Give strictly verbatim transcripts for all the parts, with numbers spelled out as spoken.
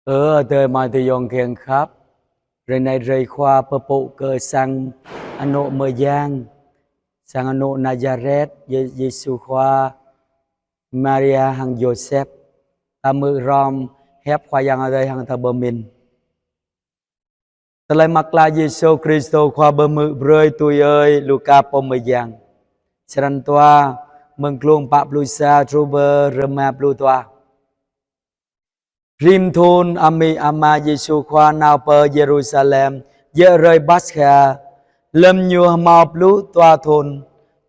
Ơ adơi amai ayŏng kiăng khăp, hrơi anai hrơi Khua pơpŭ kơ sang anŏ mơyang, sang anŏ Nazaret, Yê-, Yêsu Khua, Maria hăng Yôsep. Ta hmư̆ hrŏm hiăp Khua Yang Adai hăng ta pơmĭn. Tơlơi mơak klă Yêsu Krist Khua pơhmư̆ brơi tui ơi Luka pô mơyang. Črăn dua, mơ̆ng glông pă pluh sa truh pơ rơma pluh dua. Rĭm thun amĭ ama Yêsu Khua nao pơ Yêrusalem, djơ̆ hrơi Paskha, lơ̆m ñu hmâo pluh dua thun.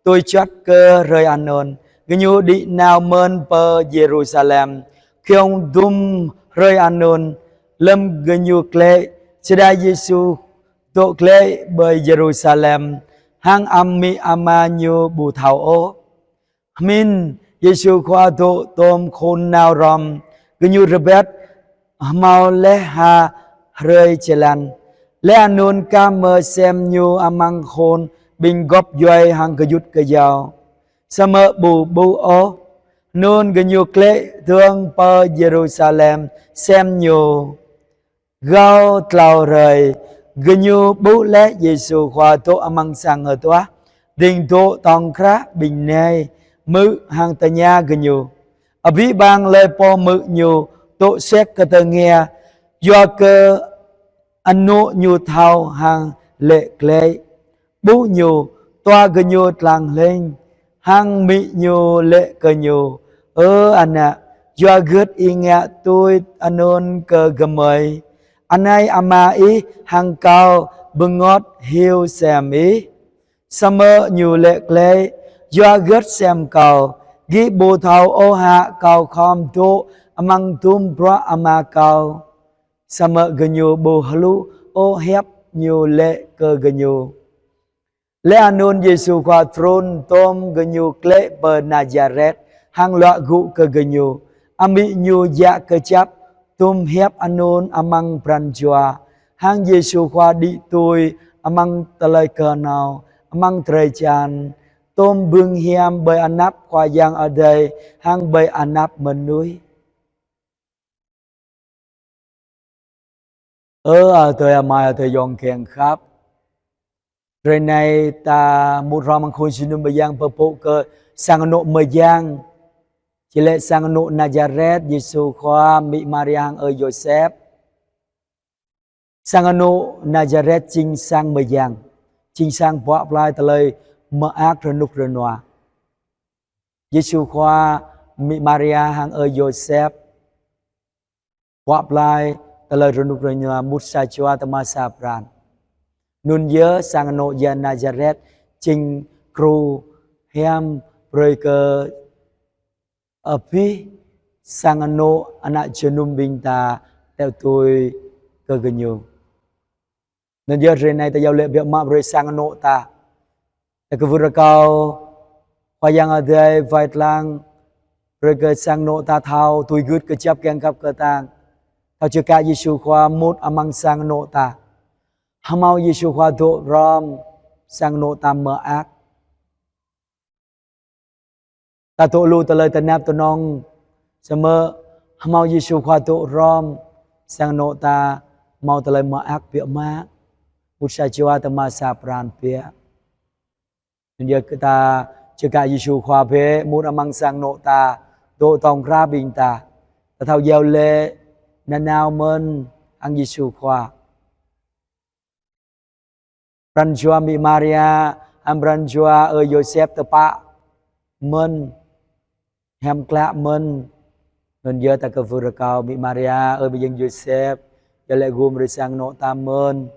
Tui juăt kơ hrơi anŭn, gơñu đĭ nao mơ̆n pơ Yêrusalem. Giŏng dŭm hrơi anŭn, lơ̆m gơñu glaĭ, čơđai Yêsu dŏ glaĭ pơ Yêrusalem, hăng amĭ ama ñu ƀu thâo ôh. Hmư̆ Yêsu Khua dŏ tŏm khul nao hrŏm, gơñu rơbat hmâo laih ha hrơi jơlan. Laih anŭn kah mơ̆ sem ñu amăng khul ƀing gŏp djuai hăng gơyut gơyâo. Samơ̆ ƀu ƀuh ôh. Anŭn gơñu glaĭ dơ̆ng pơ Yêrusalem sem ñu. Gao klâo hrơi, gơñu ƀuh laih Yêsu Khua dŏ amăng sang hơduah, ding dŏ tŏng krah ƀing nai, hmư̆ hăng tơña gơñu. Abih bang hlơi pô hmư̆ ñu dŏ sek kơ tơngia, yua kơ anŏ ñu thâo hăng laĭ glaĭ. Ƀuh ñu, dua gơñu lăng hlĕng, hăng amĭ ñu laĭ kơ ñu: Ơ ană, yua hơget ih ngă tui anŭn kơ gơmơi? Anai ama ih hăng kâo bơngot hyu sem ih. Samơ̆ ñu laĭ glaĭ: Yua hơget sem kâo? Gih ƀu thâo ôh hă kâo khŏm dŏ amăng dŭm bruă ama kâo? Samơ̆ gơñu ƀu hluh ôh hiăp ñu laĭ kơ gơñu. Laih anŭn Yêsu Khua trŭn tŏm gơñu glaĭ pơ Nazaret hăng luă gŭ kơ gơñu. Amĭ ñu djă kơjăp dŭm hiăp anŭn amăng pran jua. Hăng Yêsu Khua đĭ tui amăng tơlơi kơhnâo, amăng drơi jan, tŏm bưng hiam ƀơi anăp Khua Yang Adai hăng ƀơi anăp mơnuih. Ơ adơi amai, adơi ayŏng kiăng khăp. Hrơi anai ta mŭt hrŏm amăng khul jơnum mơyang pơpŭ kơ sang anŏ mơyang. Či laĭ sang anŏ Nazaret, Yêsu Khua, amĭ Maria hăng ơi Yôsep. Sang anŏ Nazaret jing sang mơyang, jing sang pơplai tơlơi mơak rơnŭk rơnua. Yêsu Khua, amĭ Maria hăng ơi Yôsep, pơplai tơlơi rơnŭk rơnua mŭt sa jua tơma sa pran. Anŭn yơh sang anŏ Nazaret jing gru hiam brơi kơ abih sang anŏ ană jơnum ƀing ta teo tui kơ gơñu. Anŭn yơh hrơi anai ta iâu laĭ biă mă brơi sang anŏ ta. Ta kwưh rơkâo Khua Yang Adai wai lăng brơi kơ sang anŏ ta thâo tui gưt kơjăp kiăng khăp kơtang. Thâo čơkă Yêsu Khua mŭt amăng sang anŏ ta. Hmâo Yêsu Khua dŏ hrŏm, sang anŏ ta mơak. Ta dŏ lu tơlơi tơnap tơnong, samơ̆ hmâo Yêsu Khua dŏ hrŏm, sang anŏ ta hmâo tơlơi mơak biă mă, mŭt sa jua tơma sa pran biă. Anŭn yơh kơ ta čơkă Yêsu Khua bĕ mŭt amăng sang anŏ ta, dŏ tŏng krah ƀing ta. Ta thâo iâu laĭ nanao mơ̆n hăng Yêsu Khua. Pran jua amĭ Maria, hăng pran jua ơi Yôsep tơpă mơ̆n, hiam klă mơ̆n. Anŭn yơh ta kwưh rơkâo amĭ Maria, ơi mơyang Yôsep, iâu laĭ gum brơi sang anŏ ta mơ̆n.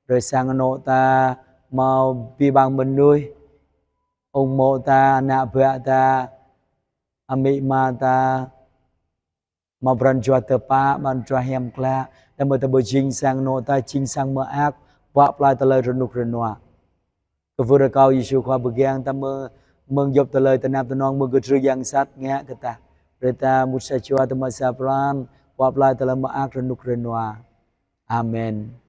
Brơi sang anŏ ta hmâo abih bang mơnuih, ung mô̆ ta, ană bă ta, amĭ ama ta, hmâo pran jua tơpă, pran jua hiam klă, đah mơ̆ ta ƀu jing sang anŏ ta jing sang mơak, pơplai tơlơi rơnŭk rơnua. Kwưh rơkâo Yêsu Khua pơgang ta mơ̆ng, mơ̆ng djŏp tơlơi tơnap tơnong, mơ̆ng kơdrưh yang sat ngă kơ ta. Brơi ta mŭt sa jua tơma sa pran, pơplai tơlơi mơak rơnŭk rơnua. Amen.